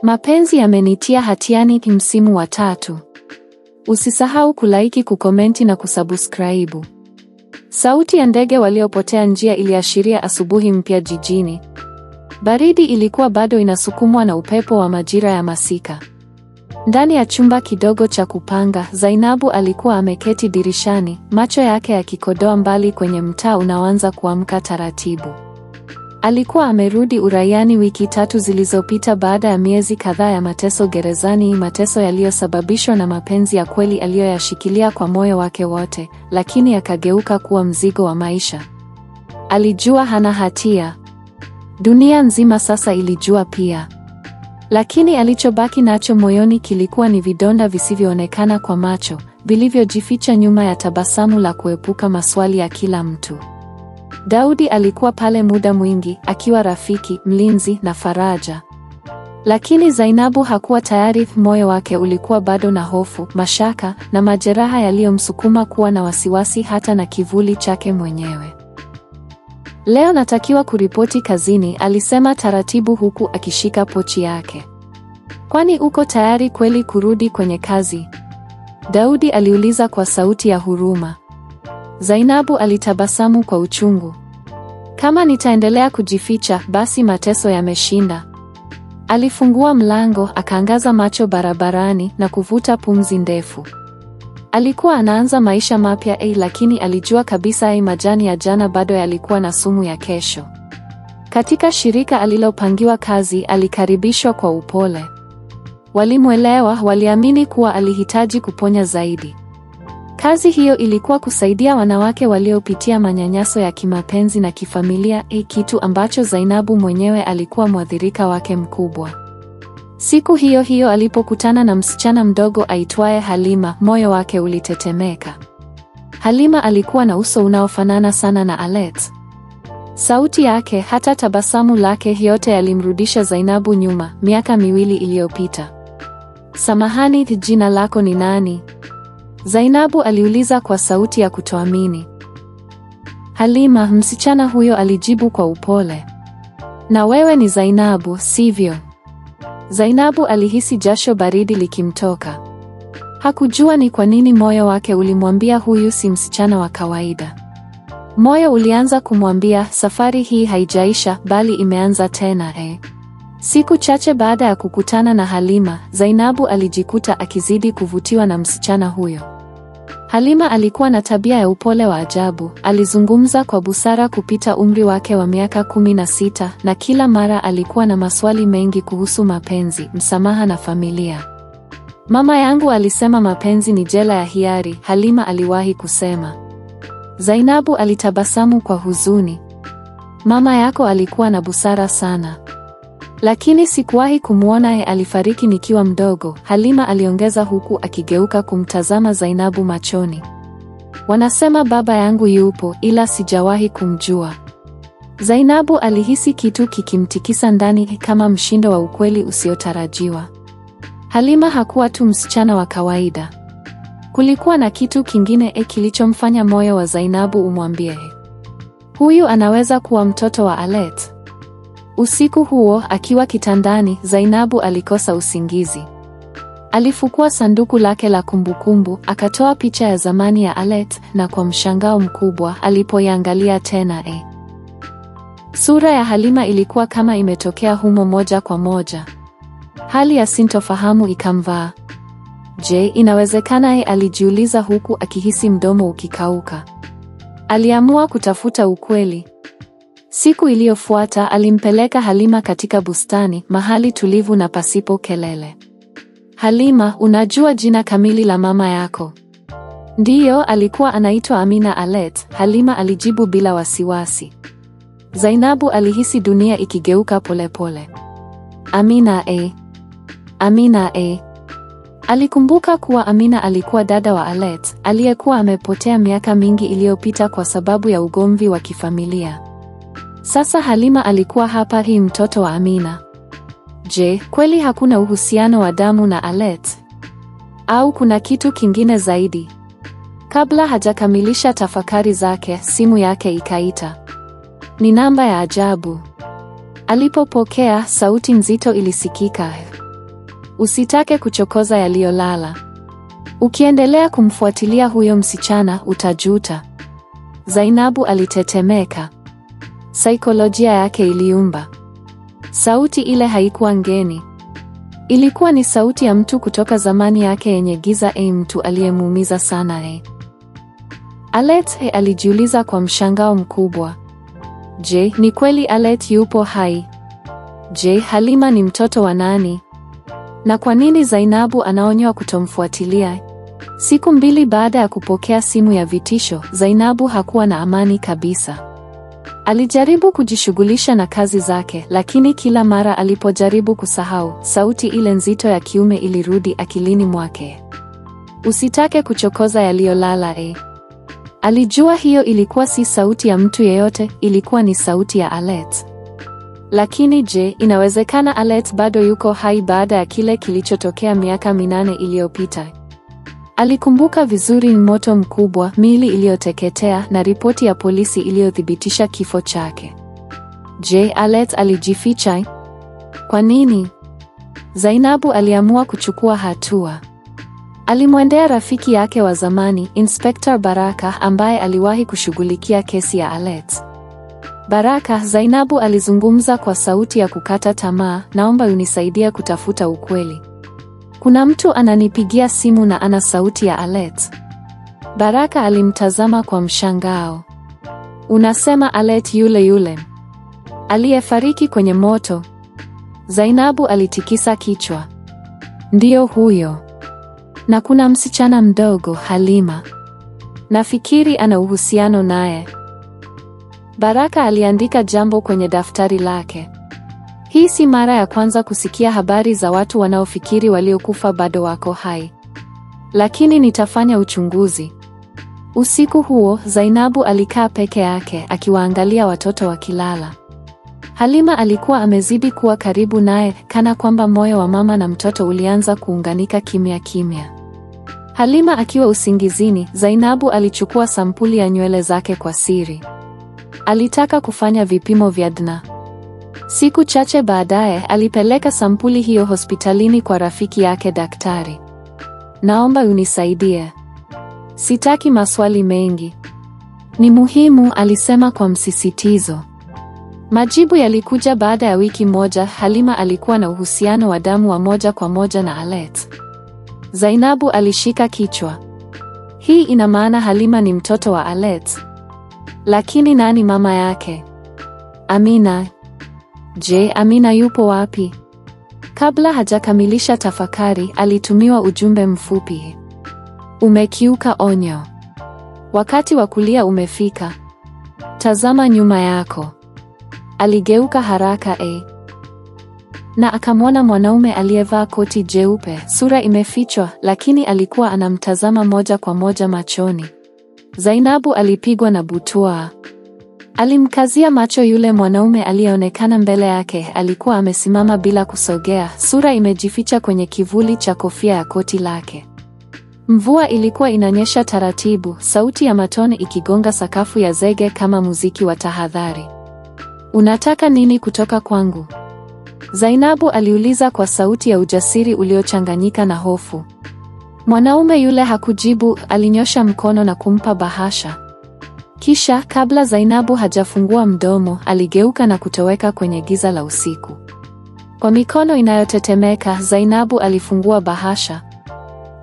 Mapenzi yamenitia hatiani msimu wa 3. Usisahau kulaiki, kukomenti na kusubscribe. Sauti ya ndege waliopotea njia iliashiria asubuhi mpya jijini. Baridi ilikuwa bado inasukumwa na upepo wa majira ya masika. Ndani ya chumba kidogo cha kupanga, Zainabu alikuwa ameketi dirishani, macho yake yakikodoa mbali kwenye mtaa unaoanza kuamka taratibu. Alikuwa amerudi uraiani wiki 3 zilizopita baada ya miezi kadhaa ya mateso gerezani, mateso yaliyosababishwa na mapenzi ya kweli aliyoyashikilia kwa moyo wake wote, lakini yakageuka kuwa mzigo wa maisha. Alijua hana hatia. Dunia nzima sasa ilijua pia. Lakini alichobaki nacho moyoni kilikuwa ni vidonda visivyoonekana kwa macho, vilivyojificha nyuma ya tabasamu la kuepuka maswali ya kila mtu. Daudi alikuwa pale muda mwingi, akiwa rafiki, mlinzi na faraja. Lakini Zainabu hakuwa tayari. Moyo wake ulikuwa bado na hofu, mashaka na majeraha yaliyomsukuma kuwa na wasiwasi hata na kivuli chake mwenyewe. Leo natakiwa kuripoti kazini, alisema taratibu huku akishika pochi yake. Kwani uko tayari kweli kurudi kwenye kazi? Daudi aliuliza kwa sauti ya huruma. Zainabu alitabasamu kwa uchungu. Kama nitaendelea kujificha, basi mateso yameshinda. Alifungua mlango, akaangaza macho barabarani na kuvuta pumzi ndefu. Alikuwa anaanza maisha mapya lakini alijua kabisa majani ya jana bado yalikuwa na sumu ya kesho. Katika shirika alilopangiwa kazi, alikaribishwa kwa upole. Walimwelewa, waliamini kuwa alihitaji kuponya zaidi. Kazi hiyo ilikuwa kusaidia wanawake waliopitia manyanyaso ya kimapenzi na kifamilia, kitu ambacho Zainabu mwenyewe alikuwa mwathirika wake mkubwa. Siku hiyo hiyo alipokutana na msichana mdogo aitwaye Halima, moyo wake ulitetemeka. Halima alikuwa na uso unaofanana sana na Alet. Sauti yake, hata tabasamu lake, yote yalimrudisha Zainabu nyuma, miaka 2 iliyopita. Samahani, jina lako ni nani? Zainabu aliuliza kwa sauti ya kutoamini. Halima, msichana huyo alijibu kwa upole. Na wewe ni Zainabu, sivyo? Zainabu alihisi jasho baridi likimtoka. Hakujua ni kwa nini moyo wake ulimwambia huyu si msichana wa kawaida. Moyo ulianza kumwambia safari hii haijaisha bali imeanza tena. Siku chache baada ya kukutana na Halima, Zainabu alijikuta akizidi kuvutiwa na msichana huyo. Halima alikuwa na tabia ya upole wa ajabu, alizungumza kwa busara kupita umri wake wa miaka 16, na kila mara alikuwa na maswali mengi kuhusu mapenzi, msamaha na familia. Mama yangu alisema mapenzi ni jela ya hiari, Halima aliwahi kusema. Zainabu alitabasamu kwa huzuni. Mama yako alikuwa na busara sana. Lakini sikuwahi kumuona, alifariki nikiwa mdogo, Halima aliongeza huku akigeuka kumtazama Zainabu machoni. Wanasema baba yangu yupo, ila sijawahi kumjua. Zainabu alihisi kitu kikimtikisa ndani kama mshindo wa ukweli usiotarajiwa. Halima hakuwa tu msichana wa kawaida. Kulikuwa na kitu kingine kilichomfanya moyo wa Zainabu umwambie, huyu anaweza kuwa mtoto wa Alet. Usiku huo, akiwa kitandani, Zainabu alikosa usingizi. Alifukua sanduku lake la kumbukumbu, akatoa picha ya zamani ya Alet, na kwa mshangao mkubwa, alipoiangalia tena sura ya Halima ilikuwa kama imetokea humo moja kwa moja. Hali ya sintofahamu ikamvaa. Je, inawezekana? Alijiuliza huku akihisi mdomo ukikauka. Aliamua kutafuta ukweli. Siku iliyofuata alimpeleka Halima katika bustani, mahali tulivu na pasipo kelele. Halima, unajua jina kamili la mama yako? Ndiyo, alikuwa anaitwa Amina Alet, Halima alijibu bila wasiwasi. Zainabu alihisi dunia ikigeuka polepole. Amina Amina Alikumbuka kuwa Amina alikuwa dada wa Alet, aliyekuwa amepotea miaka mingi iliyopita kwa sababu ya ugomvi wa kifamilia. Sasa Halima alikuwa hapa, hii mtoto wa Amina. Je, kweli hakuna uhusiano wa damu na Alet? Au kuna kitu kingine zaidi? Kabla hajakamilisha tafakari zake, simu yake ikaita. Ni namba ya ajabu. Alipopokea, sauti nzito ilisikika. Usitake kuchokoza yaliyolala. Ukiendelea kumfuatilia huyo msichana utajuta. Zainabu alitetemeka. Saikolojia yake iliumba. Sauti ile haikuwa ngeni. Ilikuwa ni sauti ya mtu kutoka zamani yake yenye giza, mtu aliyemuumiza sana. Alet, alijiuliza kwa mshangao mkubwa. Je, ni kweli Alet yupo hai? Je, Halima ni mtoto wa nani? Na kwa nini Zainabu anaonywa kutomfuatilia? Siku 2 baada ya kupokea simu ya vitisho, Zainabu hakuwa na amani kabisa. Alijaribu kujishughulisha na kazi zake, lakini kila mara alipojaribu kusahau, sauti ile nzito ya kiume ilirudi akilini mwake. Usitake kuchokoza yaliyolala. Alijua hiyo ilikuwa si sauti ya mtu yeyote, ilikuwa ni sauti ya Alet. Lakini je, inawezekana Alet bado yuko hai baada ya kile kilichotokea miaka 8 iliyopita? Alikumbuka vizuri moto mkubwa, miili iliyoteketea na ripoti ya polisi iliyothibitisha kifo chake. Je, Alet alijificha? Kwa nini? Zainabu aliamua kuchukua hatua. Alimwendea rafiki yake wa zamani, Inspector Baraka, ambaye aliwahi kushughulikia kesi ya Alet. Baraka, Zainabu alizungumza kwa sauti ya kukata tamaa, naomba unisaidie kutafuta ukweli. Kuna mtu ananipigia simu na ana sauti ya Alet. Baraka alimtazama kwa mshangao. Unasema Alet yule yule aliyefariki kwenye moto? Zainabu alitikisa kichwa. Ndiyo huyo. Na kuna msichana mdogo, Halima. Nafikiri ana uhusiano naye. Baraka aliandika jambo kwenye daftari lake. Hii si mara ya kwanza kusikia habari za watu wanaofikiri waliokufa bado wako hai. Lakini nitafanya uchunguzi. Usiku huo, Zainabu alikaa peke yake akiwaangalia watoto wakilala. Halima alikuwa amezidi kuwa karibu naye, kana kwamba moyo wa mama na mtoto ulianza kuunganika kimya kimya. Halima akiwa usingizini, Zainabu alichukua sampuli ya nywele zake kwa siri. Alitaka kufanya vipimo vya DNA. Siku chache baadaye, alipeleka sampuli hiyo hospitalini kwa rafiki yake daktari. Naomba unisaidie. Sitaki maswali mengi. Ni muhimu, alisema kwa msisitizo. Majibu yalikuja baada ya wiki moja. Halima alikuwa na uhusiano wa damu wa moja kwa moja na Alet. Zainabu alishika kichwa. Hii ina maana Halima ni mtoto wa Alet. Lakini nani mama yake? Amina. Je, Amina yupo wapi? Kabla hajakamilisha tafakari, alitumiwa ujumbe mfupi. Umekiuka onyo. Wakati wa kulia umefika. Tazama nyuma yako. Aligeuka haraka na akamwona mwanaume aliyevaa koti jeupe, sura imefichwa, lakini alikuwa anamtazama moja kwa moja machoni. Zainabu alipigwa na butwaa. Alimkazia macho yule mwanaume aliyeonekana mbele yake. Alikuwa amesimama bila kusogea, sura imejificha kwenye kivuli cha kofia ya koti lake. Mvua ilikuwa inanyesha taratibu, sauti ya matone ikigonga sakafu ya zege kama muziki wa tahadhari. Unataka nini kutoka kwangu? Zainabu aliuliza kwa sauti ya ujasiri uliochanganyika na hofu. Mwanaume yule hakujibu, alinyosha mkono na kumpa bahasha. Kisha, kabla Zainabu hajafungua mdomo, aligeuka na kutoweka kwenye giza la usiku. Kwa mikono inayotetemeka, Zainabu alifungua bahasha.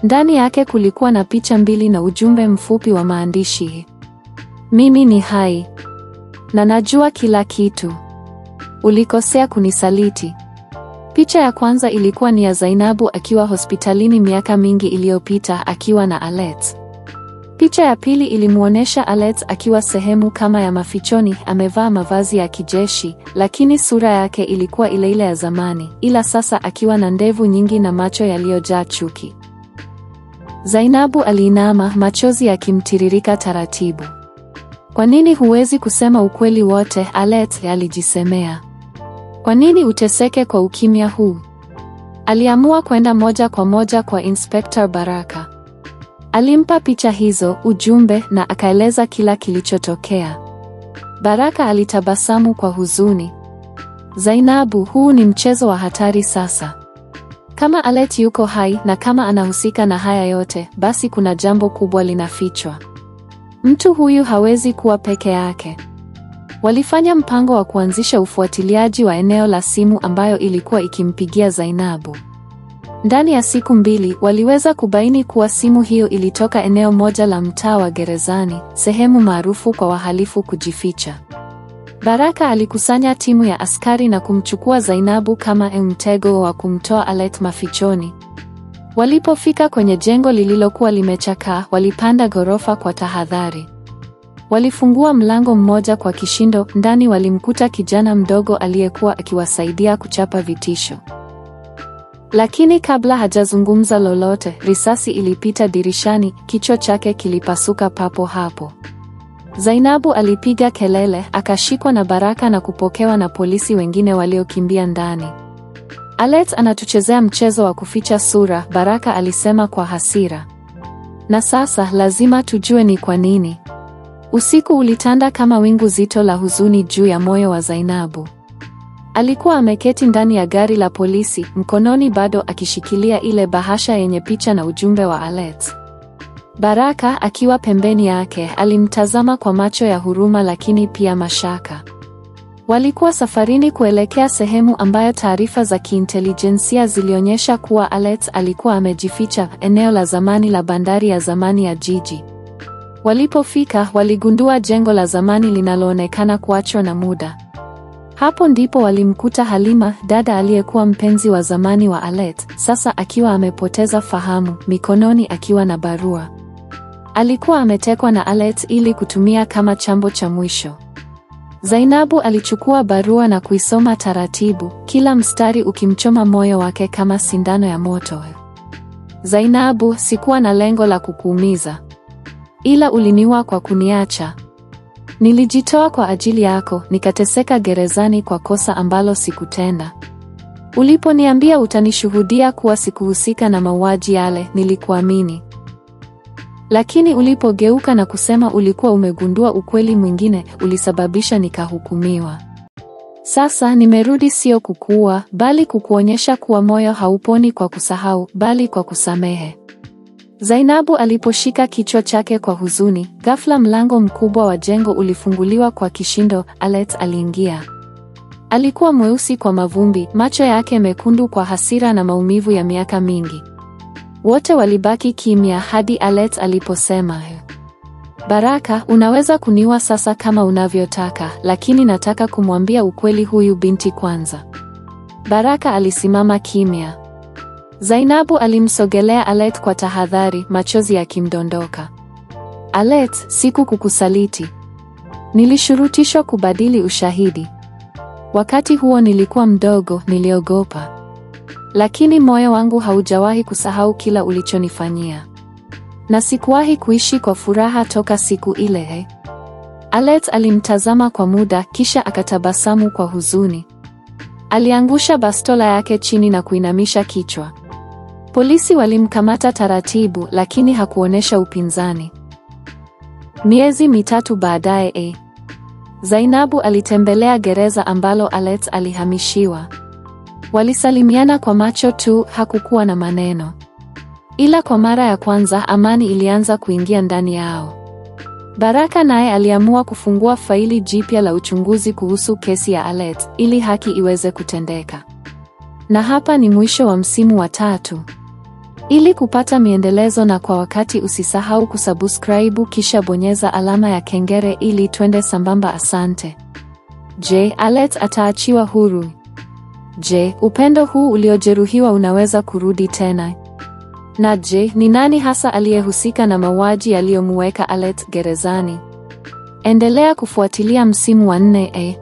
Ndani yake kulikuwa na picha mbili na ujumbe mfupi wa maandishi. Mimi ni hai. Na najua kila kitu. Ulikosea kunisaliti. Picha ya kwanza ilikuwa ni ya Zainabu akiwa hospitalini miaka mingi iliyopita akiwa na Alet. Picha ya pili ilimuonesha Alet akiwa sehemu kama ya mafichoni, amevaa mavazi ya kijeshi, lakini sura yake ilikuwa ile ile ya zamani, ila sasa akiwa na ndevu nyingi na macho yaliyojaa chuki. Zainabu aliinama, machozi yakimtiririka taratibu. Kwa nini huwezi kusema ukweli wote, Alet? Alijisemea. Kwa nini uteseke kwa ukimya huu? Aliamua kwenda moja kwa moja kwa Inspector Baraka. Alimpa picha hizo, ujumbe na akaeleza kila kilichotokea. Baraka alitabasamu kwa huzuni. Zainabu, huu ni mchezo wa hatari sasa. Kama Alet yuko hai na kama anahusika na haya yote, basi kuna jambo kubwa linafichwa. Mtu huyu hawezi kuwa peke yake. Walifanya mpango wa kuanzisha ufuatiliaji wa eneo la simu ambayo ilikuwa ikimpigia Zainabu. Ndani ya siku 2, waliweza kubaini kuwa simu hiyo ilitoka eneo moja la mtaa wa gerezani, sehemu maarufu kwa wahalifu kujificha. Baraka alikusanya timu ya askari na kumchukua Zainabu kama mtego wa kumtoa Alet mafichoni. Walipofika kwenye jengo lililokuwa limechakaa, walipanda ghorofa kwa tahadhari. Walifungua mlango mmoja kwa kishindo, ndani walimkuta kijana mdogo aliyekuwa akiwasaidia kuchapa vitisho. Lakini kabla hajazungumza lolote, risasi ilipita dirishani, kichwa chake kilipasuka papo hapo. Zainabu alipiga kelele, akashikwa na Baraka na kupokewa na polisi wengine waliokimbia ndani. Alet anatuchezea mchezo wa kuficha sura, Baraka alisema kwa hasira. Na sasa lazima tujue ni kwa nini. Usiku ulitanda kama wingu zito la huzuni juu ya moyo wa Zainabu. Alikuwa ameketi ndani ya gari la polisi, mkononi bado akishikilia ile bahasha yenye picha na ujumbe wa Alet. Baraka akiwa pembeni yake, alimtazama kwa macho ya huruma lakini pia mashaka. Walikuwa safarini kuelekea sehemu ambayo taarifa za kiintelijensia zilionyesha kuwa Alet alikuwa amejificha, eneo la zamani la bandari ya zamani ya jiji. Walipofika, waligundua jengo la zamani linaloonekana kuachwa na muda. Hapo ndipo walimkuta Halima, dada aliyekuwa mpenzi wa zamani wa Alet, sasa akiwa amepoteza fahamu, mikononi akiwa na barua. Alikuwa ametekwa na Alet ili kutumia kama chambo cha mwisho. Zainabu alichukua barua na kuisoma taratibu, kila mstari ukimchoma moyo wake kama sindano ya moto. Zainabu, sikuwa na lengo la kukuumiza. Ila uliniua kwa kuniacha. Nilijitoa kwa ajili yako, nikateseka gerezani kwa kosa ambalo sikutenda. Uliponiambia utanishuhudia kuwa sikuhusika na mauaji yale, nilikuamini. Lakini ulipogeuka na kusema ulikuwa umegundua ukweli mwingine, ulisababisha nikahukumiwa. Sasa nimerudi sio kukuua, bali kukuonyesha kuwa moyo hauponi kwa kusahau, bali kwa kusamehe. Zainabu aliposhika kichwa chake kwa huzuni, ghafla mlango mkubwa wa jengo ulifunguliwa kwa kishindo. Alet aliingia. Alikuwa mweusi kwa mavumbi, macho yake mekundu kwa hasira na maumivu ya miaka mingi. Wote walibaki kimya hadi Alet aliposema, Baraka, unaweza kuniua sasa kama unavyotaka, lakini nataka kumwambia ukweli huyu binti kwanza. Baraka alisimama kimya. Zainabu alimsogelea Alet kwa tahadhari, machozi yakimdondoka. Alet, siku kukusaliti. Nilishurutishwa kubadili ushahidi. Wakati huo nilikuwa mdogo, niliogopa. Lakini moyo wangu haujawahi kusahau kila ulichonifanyia. Na sikuwahi kuishi kwa furaha toka siku ile. Alet alimtazama kwa muda, kisha akatabasamu kwa huzuni. Aliangusha bastola yake chini na kuinamisha kichwa. Polisi walimkamata taratibu, lakini hakuonesha upinzani. Miezi 3 baadaye, Zainabu alitembelea gereza ambalo Alet alihamishiwa. Walisalimiana kwa macho tu, hakukuwa na maneno. Ila kwa mara ya kwanza amani ilianza kuingia ndani yao. Baraka naye aliamua kufungua faili jipya la uchunguzi kuhusu kesi ya Alet ili haki iweze kutendeka. Na hapa ni mwisho wa msimu wa 3. Ili kupata miendelezo na kwa wakati, usisahau kusubscribe kisha bonyeza alama ya kengele ili twende sambamba. Asante. Je, Alet ataachiwa huru? Je, upendo huu uliojeruhiwa unaweza kurudi tena? Na je, ni nani hasa aliyehusika na mauaji yaliyomuweka Alet gerezani? Endelea kufuatilia msimu wa 4.